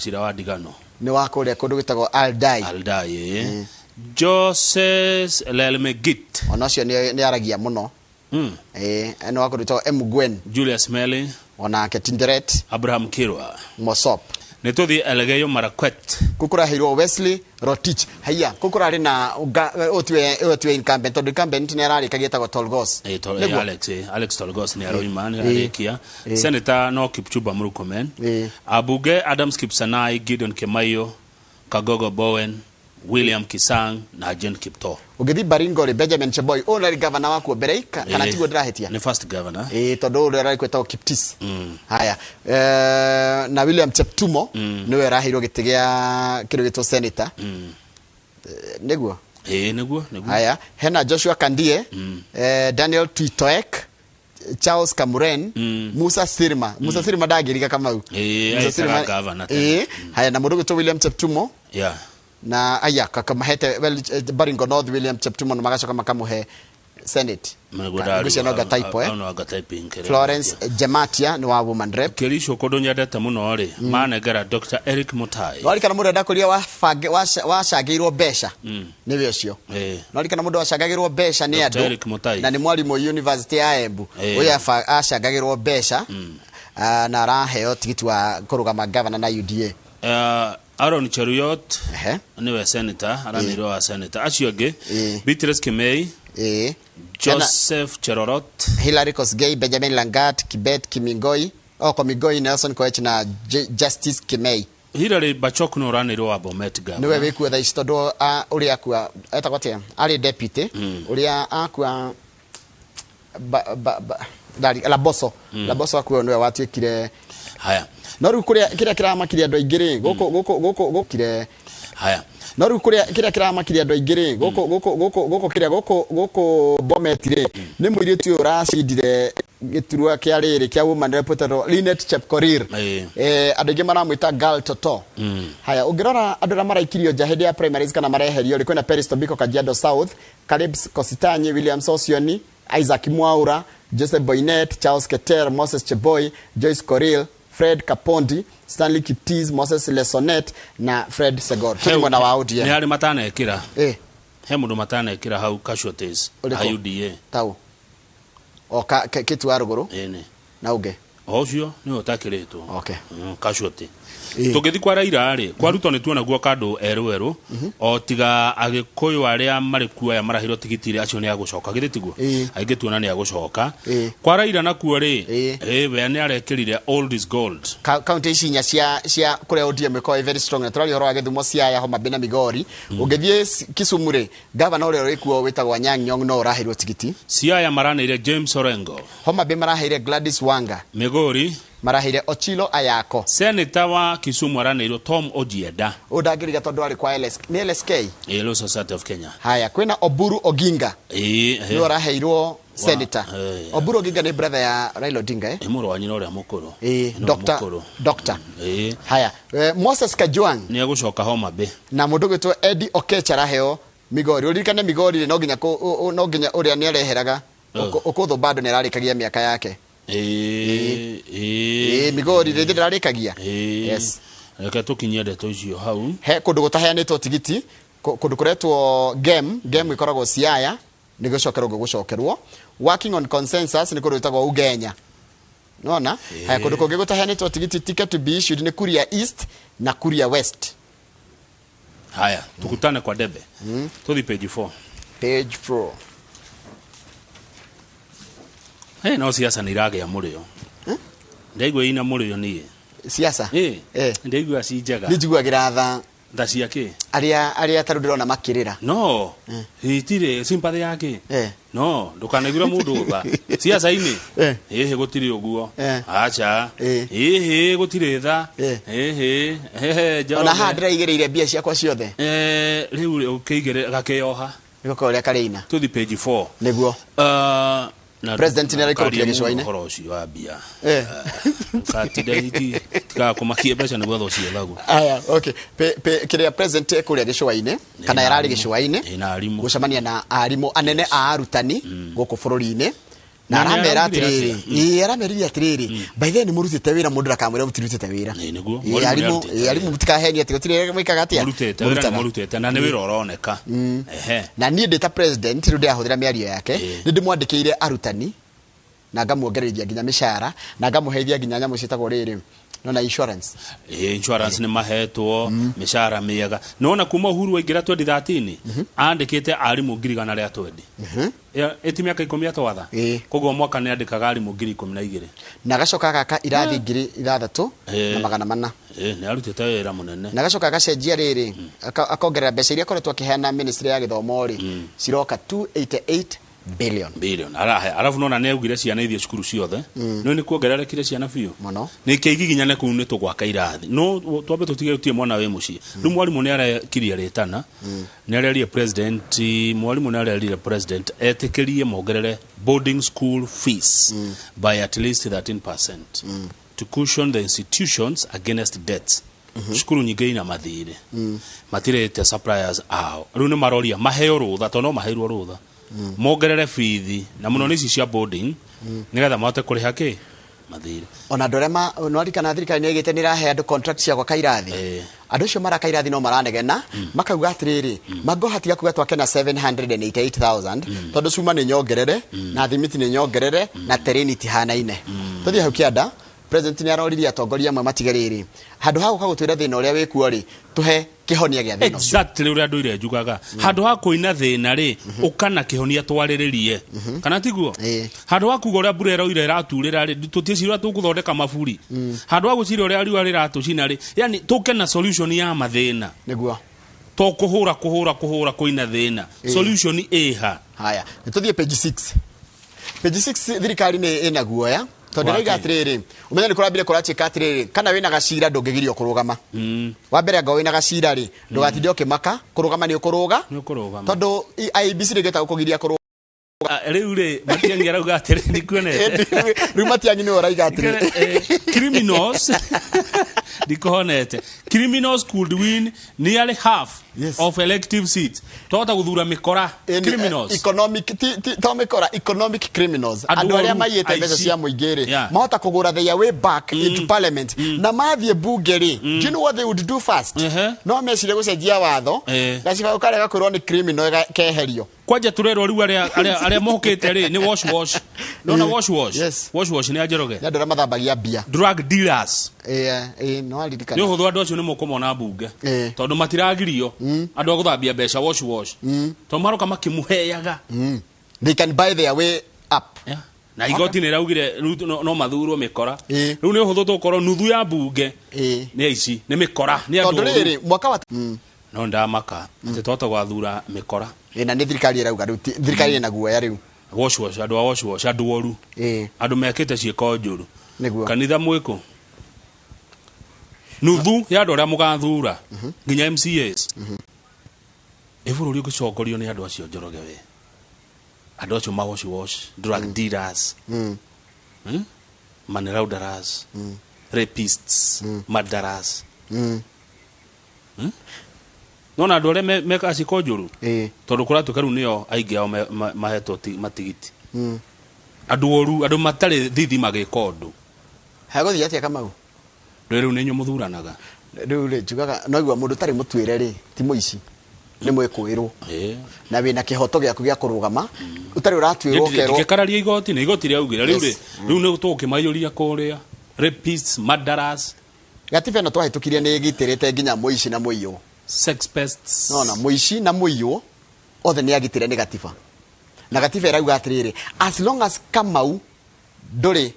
Cira wa Ndigano. Nĩ wa kũrĩa kũndũ gwĩtagwo Aldai. Aldai, ĩĩ. Joses Lelmegit. Ona ũcio nĩ aragia mũno. Ĩĩ, nĩ wa kũndũ gwĩtagwo Emgwen. Julius Meli. Onake Tinderet. Abraham Kirwa. Mosop. Nĩ tũthiĩ Elgeyo Marakwet. Kũu kũraheirwo Wesley Rotich. Haiya, kũu kũrarĩ na ũyũ tiwe, ũyũ tiwe incumbent, tondũ incumbent nĩ ararĩkagia etagwo Tolgos. Ĩĩ, Nĩguo? Alex, Alex Tolgos nĩ aroima, nĩ ararĩkia. Senator no Kipchumba Murkomen. Ambunge Adams Kipsanai, Gideon Kimaiyo, Kagogo Bowen, William Kisang na Jane Kiptoo. Ũngĩthiĩ Baringo rĩ, Benjamin Cheboi, ũyũ nĩ governor wakuo mbere, kana tiguo ndĩrahĩtia? Nĩ first governor. Ĩĩ, tondũ ũrĩa ũrarĩ kwĩtagwo Kiptis. Haya. Na William Cheptumo, nĩwe ũraheirwo gĩtĩ gĩa kĩndũ gĩtwo senator. Nĩguo? Ĩĩ, nĩguo, nĩguo. Haya, hena Joshua Kandie, Daniel Tuitoek, Charles Kamuren, Musa Sirma. Musa Sirma ndangĩriga Kamau. Ĩĩ, Musa aĩtaga Sirma- governor tene. Ĩĩ, haya, na mũndũ ũgwĩtwo William Cheptumo. Na aya kakamahete, well, Baringo North William Cheptumo na magacoka makamuhe Senate. Ngwĩciria no nga type, eh? No anga typing kĩrĩa. Florence Jematia nĩ wa woman rep. Kericho kũndũ nyendete mũno rĩ, manengera Dr. Eric Mutai. Nwarikana mũndũ ndakũria wacangĩirwo mbeca nĩwe ũcio. Nwarikana mũndũ wacangagĩrwo mbeca nĩ Dr. andũ Eric Mutai. na nĩ mwarimũ University ya Embu. Ũyũ acangagĩrwo mbeca, na araheo tigiti wa kũrũgama governor na UDA. Aaron Cheruiyot niwe senator, aranĩirwo wa senator. Acio angĩ, Beatrice Kimei, Joseph Cherorot, Hilary Kosgei, Benjamin Langat, Kibet Kimingoi, Komigoi, Nelson Koech na Justice Kimei. Hilary Bachok no ũranĩirwo wa Bomet governor. Niwe wĩkuo thaa ici tondũ ũrĩa akua etagwo atĩa, arĩ deputy, ũrĩa akua Laboso. Laboso akua niwe watuĩkire. Haya. No rĩu kũrĩa kĩrĩa kĩramakirie andũ aingĩ rĩ, gũkũ gũkũ gũkũ gũkire. Haya. No rĩu kũrĩa kĩrĩa kĩramakirie andũ aingĩ rĩ, gũkũ gũkũ gũkũ gũkũ kĩrĩa gũkũ gũkũ Bomet rĩ, nĩ mũirĩtu ũyũ ũracindire gĩturwa kĩa rĩrĩ kĩa woman rep wĩtagwo Linet Chepkorir. Andũ aingĩ maramwĩta Girl Toto. Haya, ũngĩrora andũ arĩa maraikirio nja hĩndĩ ya primaries kana mareherio rĩ, kwĩna Peris Tobiko Kajiado South, Caleb Kositanyi, William Sosioni, Isaac Mwaura, Joseph Boynet, Charles Keter, Moses Cheboy, Joyce Koril, Fred Kapondi, Stanley Kiptis, Moses Lesonet na Fred Segor. Tũrĩ mwena wa ODM. Nĩ harĩ matanekĩra. He mũndũ matanekĩra hau casualties Ũrĩkũ? a UDA. Tau. O Kĩtu wa rũgũrũ? Ĩĩ. Na ũngĩ? O ũcio nĩwe ũtakĩrĩtwo. Casualty. Tũngĩthiĩ kwa Raila rĩ, kwa Ruto nĩ tuonaguo kandũ erũ erũ, o tiga Agĩkũyũ arĩa marĩ kuo aya marahirwo tigiti rĩ, acio nĩ agũcoka, githĩ tiguo? Aingĩ tuona nĩ agũcoka. Kwa Raila nakuo rĩ, we nĩ arekĩrire old is gold. Kaunti ici inya cia kũrĩa ODM ĩkoragwo ĩ very strong, na tũraria ũhoro wa Gĩthumo, Siaya, Homa Bay na Migori. Ũngĩthiĩ Kisumu rĩ, gavana ũrĩa ũrĩ kuo wĩtagwo Anyang' Nyong'o no ũraheirwo tigiti. Siaya maranĩire James Orengo. Homa Bay maraheire Gladys Wanga. Migori maraheire Ochilo Ayako. Senator wa Kisumu aranĩirwo Tom Ojienda. Ũyũ ndangĩriga tondũ arĩ kwa LS, nĩ LSK? Ĩĩ, Law Society of Kenya. Haya, kwĩna Oburu Oginga. Nĩwe ũraheirwo senator. Oburu Oginga nĩ brother ya Raila Odinga, eh? Nĩ mũrũ wa nyina ũrĩa mũkũrũ. Nĩ ũrĩa mũkũrũ. Doctor. Haya, Moses Kajwang. Nĩ egũcoka Homa Bay. Na mũndũ ũgwĩtwo Eddie Okech araheo Migori. Ũririkane Migori no nginya no nginya ũrĩa nĩ areheraga. Ũkũthũ bado nĩ ararĩkagia mĩaka yake. Migori rĩngĩ ndĩrarĩkagia. Yes. Reke tũkinyie ndeto icio hau. He kũndũ gũtaheanĩtwo tigiti, kũndũ kũretwo game, game ĩkoragwo Siaya, nĩ gũcokerwo gũgũcokerwo. Working on consensus nĩ kũndũ gwĩtagwo Ugenya. Nona? Haya, kũndũ kũngĩ gũtaheanĩtwo tigiti, ticket to be issued nĩ Kuria East na Kuria West. Haya, tukutane kwa debe. Tuthi page 4. Page 4. Hey, no siasa nĩ iragĩa mũrĩo. Ndaigua ina mũrĩo niĩ. Siasa? Ndaigua ci njega. Nĩ njiguagĩra tha. Tha cia kĩ? Arĩa ta rĩu ndĩrona makĩrĩra. No. Itirĩ sympathy ya kĩ? No, ndũkanaiguĩre mũndũ tha. Siasa-inĩ? Ĩhĩ, gũtirĩ ũguo. Acha. Ĩhĩ, gũtirĩ tha. Ĩhĩ, ehe, Njoroge. Ona haha ndĩraigĩrĩire mbia ciakwa ciothe. Rĩu rĩ, ũkĩigĩrĩra gakĩoha. Nĩgũkorwo ũrĩa karĩina. Tũthi page 4. Nĩguo. Na President nĩ araikũrũkire ndũkarie gĩcũa-inĩ. mũno ũhoro ũcio wa mbia. Ndũgatinde hihi, tigaga kũmakia mbeca nĩguo thũ ciethagwo. Aya, okay. Kĩrĩa president ekũrĩa gĩcũa-inĩ, kana Ĩna ĩrarĩ arimũ. gĩcũa-inĩ, Ĩna arimũ. gũcemania na arimũ anene a arutani gũkũ bũrũri-inĩ. Na Na nĩ aramera araugire atiriri, atĩa? ĩĩ, aramerire atiriri, by the way, nĩ mũrutĩte wĩra, mũndũ ndakamwĩra mũtirutĩte wĩra. Ĩĩ, nĩguo. Ĩĩ, Mwarimu arimũ, nĩarutĩte ĩĩ, arimũ mũtikahenie atĩ gũtirĩ mwĩkaga atĩa. Mũrutĩte wĩra, nĩ Mũrutaga. mũrutĩte na nĩ wĩra ũroneka. Ehe. Na niĩ ndĩ ta president rĩu ndĩrahũthĩra mĩario yake, nĩ ndĩmwandĩkĩire arutani na ngamuongererithia nginya mĩcara na ngamũheithia nginya nyamũ ciĩtagwo rĩrĩ nona insurance. Ĩĩ, insurance nĩ mahetwo, mĩcara mĩega. Nona kuma Uhuru waingĩra 2013 andĩkĩte arimũ 120,000. Ĩti mĩaka 10 atwatha. Koguo mwaka nĩ andĩkaga arimũ 12,000. Na agacoka agaka irathi 6400. Ĩĩ, nĩ arutĩte wĩra mũnene. Na agacoka agacenjia rĩrĩ, akongerera mbeca iria akoretwo akĩheana ministry ya gĩthomo rĩ, ciroka 288 billion. Billion arahe. Arabu nona nĩ augire ciana ithiĩ cukuru ciothe. No nĩ kuongererekire ciana biũ. Mũno. Nĩ kĩigiginyane kũu nĩ tũgwaka irathi. No twambe tũtige gũtirĩ mwana wĩ mũciĩ. Rĩu mwarimũ nĩ arekirie rĩtana. Nĩ arerire president, mwarimũ nĩ arerire president etĩkĩrie mongerere boarding school fees by at least 13% to cushion the institutions against debts. Cukuru nyingĩ ina mathirĩ. Matirĩte suppliers ao. Rĩu nĩ maroria maheo rũtha, tondũ no maheirwo rũtha. Mongerere bithi na mũno nĩ ici cia boarding, nĩgetha mahote kũrĩha kĩ mathirĩ. Ona andũ arĩa no arikana thirikari nĩ ĩgĩte nĩ ĩrahe andũ contract cia gwaka irathi. Andũ acio maraka irathi no maranegena, makauga atĩrĩrĩ, mangohatiga kuga twake na 788,000, tondũ cuma nĩ nyongerere na thimiti nĩ nyongerere na terrain itihanaine. Tũthiĩ hau kĩanda, president nĩ aroririe atongoria amwe matige rĩrĩ, handũ ha gũka gũtwĩra thĩna ũrĩa wĩkuo rĩ, tũhe kĩhonia gĩa thĩna ũcio. Exactly ũrĩa andũ ire njugaga. Handũ ha kũina thĩna rĩ, ũka na kĩhonia twarĩrĩrie. Kana tiguo? Handũ ha kuga ũrĩa mbura ĩroira ĩraturĩra rĩ, tũtiĩcira tũgũthondeka maburi. Handũ ha gwĩciria ũrĩa riũa rĩratũcina rĩ, yani tũke na solution ya mathĩna. Nĩguo. To kũhũra, kũhũra, kũhũra, kũina thĩna. Solution ĩha. Haya, nĩ tũthiĩ page 6. Page 6, thirikari nĩ ĩna guoya. Tondũ Wake. ĩrauga atĩrĩrĩ, ũmenye nĩ kũrambire kũratuĩka atĩrĩrĩ, kana wĩna gacira ndũngĩgirio kũrũgama. Wa mbere anga wĩna gacira rĩ, ndũgatinde ũkĩmaka, kũrũgama nĩ ũkũrũga. Nĩ ũkũrũgama. Tondũ IEBC ndĩngĩhota gũkũgiria kũrũgama. Rĩu rĩ, Matiang'i arauga atĩrĩ, ndikuonete. Rĩu Matiang'i nĩwe ũrauga atĩrĩ. Criminals, ndikuhonete. Criminals could win nearly half of elective seats. Twahota gũthura mĩkora, criminals. Economic, ti, ti, to mĩkora, economic criminals. Andũ Andũ arĩa oru, maiyĩte mbeca aici. cia mũingĩ rĩ, mahota kũgũra their way back into parliament. Na mathiĩ mbunge rĩ, do you know what they would do first? No mecirie gũcenjia watho, gaciba karega kwĩrwo nĩ criminal keherio. Kwanja turerwo rĩu arĩa mokĩte rĩ, nĩ wash wash. Nona wash wash? Wash wash nĩ Anjoroge. Nĩ andũ arĩa mathambagia mbia. Drug dealers. No aririkana. Nĩ ũhũthũ andũ acio nĩ mũkũmona mbunge. Tondũ matiragirio. Andũ a gũthambia mbeca wash wash. Tondũ maroka makĩmũheaga. They can buy their way up. Na igoti nĩ raugire rĩu no mathurwo mĩkora. Rĩu nĩ ũhũthũ tũkorwo nuthu ya mbunge. Nĩ aici, nĩ mĩkora, nĩ andũ Tondũ oru. rĩrĩ, mwaka wa No ndamaka atĩ twahota gwathura mĩkora. Na nĩ thirikari ĩrauga rĩu, thirikari ĩna guoya rĩu. Wash wash, andũ a wash wash, andũ oru. Andũ mekĩte ciĩko njũru. Nĩguo. Kanitha mwĩkũ? Nuthu ya andũ arĩa mũgathura, nginya M C As. Ĩ bũrũri ũngĩcongorio nĩ andũ acio Njoroge we. Andũ acio ma wash wash, drug dealers. Money launderers. Rapists, murderers. Nona andũ arĩa mekaga ciĩko njũru? Tondũ kũratuĩka rĩu nĩo aingĩ ao mahetwo matigiti. Andũ oru, andũ matarĩ thithi magĩka ũndũ. Hegũthiĩ atĩa Kamau? Rĩu rĩu nĩ inyuĩ mũthuranaga. Rĩu rĩ, njugaga, no igua mũndũ ũtarĩ mũtuĩre rĩ, ti mũici. Nĩ mwĩkũĩrwo. Na wĩna kĩhoto gĩaku gĩa kũrũgama, ũtarĩ ũratuĩrwo ũkerwo. Ndingĩkararia igoti, nĩ igoti rĩaugire. Rĩu rĩ, rĩu nĩ tũgũkĩmaiyũria kũrĩa. Rapists, murderers. Gatiba ĩno twahĩtũkirie nĩ ĩgitĩrĩte nginya mũici na mũiywo. Sex pests. Nona, mũici na mũiywo, othe nĩ agitĩre nĩ gatiba. Na gatiba ĩrauga atĩrĩrĩ, as long as Kamau ndũrĩ,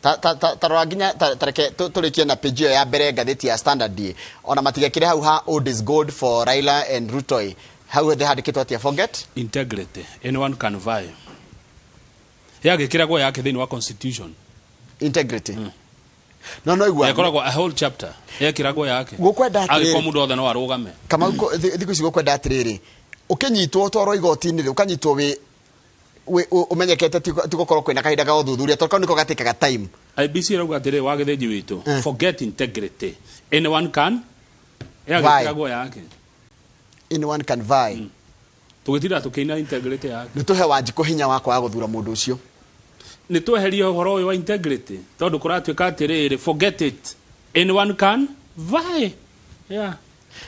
ta rora nginya, ta reke tũrĩkie na page ĩyo ya mbere ngathĩti ya Standard ĩ. Ona matigekĩre hau ha old is gold for Raila and Ruto ĩ. Hau thĩ handĩkĩtwo atĩa? Forget? Integrity. Anyone can vie. Yagĩkĩragwo yake thĩinĩ wa constitution. Integrity. No, no, igua. Yakoragwo a whole chapter. Yekĩragwo yake. Gũkwenda atĩrĩrĩ. Angĩkorwo mũndũ othe no arũgame. Kamau, thikũ ici gũkwenda atĩrĩrĩ. Ũkĩnyitwo ũtwarwo igoti-inĩ rĩ, ũkanyitwo wĩ ũmenyekete ti gũkorwo kwĩna kahinda ga ũthuthuria, tondũ kau nĩko gatĩkaga time. IBC ĩrauga atĩrĩrĩ, wa gĩthĩnji witũ, forget integrity. Anyone can. Yagĩkĩragwo yake. Anyone can vie. Tũgĩtinda tũkĩina integrity yake. Nĩ tũhe Wanjikũ hinya wa kwaga gũthura mũndũ ũcio. Nĩ tweherie ũhoro ũyũ wa integrity, tondũ kũratuĩka atĩrĩrĩ, forget it, anyone can vie, yeah.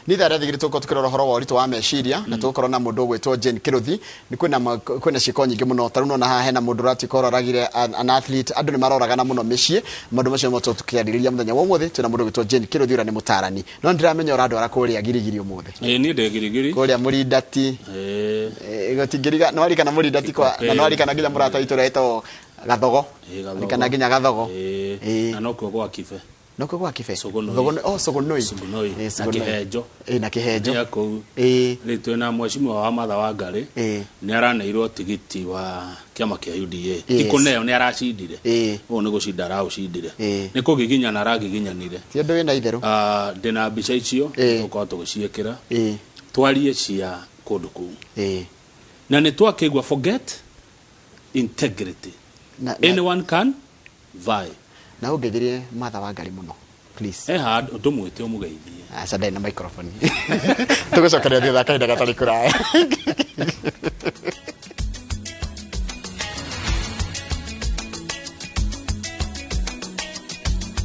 Nĩ ithaa rĩa thigiri, tũgũkorwo tũkĩrora ũhoro wa ũritũ wa meciria na tũgũkorwo na mũndũ ũgwĩtwo Jane Kĩrũthi. Nĩ kwĩna ciĩko nyingĩ mũno. Ta rĩu nona haha hena mũndũ ũratuĩka ũroragire an athlete. Andũ nĩ maroragana mũno mĩciĩ. Maũndũ macio nĩmo tũkĩarĩrĩria mũthenya wa ũmũthĩ. Twĩna mũndũ ũgwĩtwo Jane Kĩrũthi, ũrĩa nĩ mũtarani. No nĩndĩramenya ũrandwara kũrĩa Girigiri ũmũthĩ. Ĩĩ, niĩ ndĩ Girigiri. Kũrĩa Mũrindati. Ĩĩ. Gũtingĩriga nĩwarikana Mũrindati kwa na nĩwarikana nginya mũrata witũ ũrĩa wĩtagwo Gathogo? Ĩĩ, Gathogo. Ririkana nginya Gathogo. Ĩĩ. Ĩĩ. Na nokuo gwa Kibe. Nokuo gwa Kibe. Sugunoi. Thugunoi, oh, Sugunoi. Sugunoi. Ĩĩ, Na Sugunoi. Kĩhenjo. Ĩĩ, na Kĩhenjo. Nĩ kũu. Ĩĩ. Rĩu twĩna mheshimiwa wa Martha Wangari. Ĩĩ. Nĩ araneirwo tigiti wa kĩama kĩa UDA. Yes. Ti kũneo, nĩ aracindire. Ĩĩ. Ũũ nĩ gũcinda araũcindire. Ĩĩ. Nĩ kũgiginyana aragiginyanire. Ti ũndũ wĩna itherũ. Ah, ndĩna mbica icio. Ĩĩ. Tũgũkorwo tũgĩciĩkĩra. Ĩĩ. Twarie cia kũndũ kũu. Ĩĩ. Na nĩ twakĩigua, forget integrity. Na Anyone can vie. Na ũngeithirie Martha Wangari mũno, please. He handũ ndũmwĩte ũmũgeithie. Aca, ndarĩ na microphone. Tũgũcokeria thutha kahinda gatarĩ kũraya.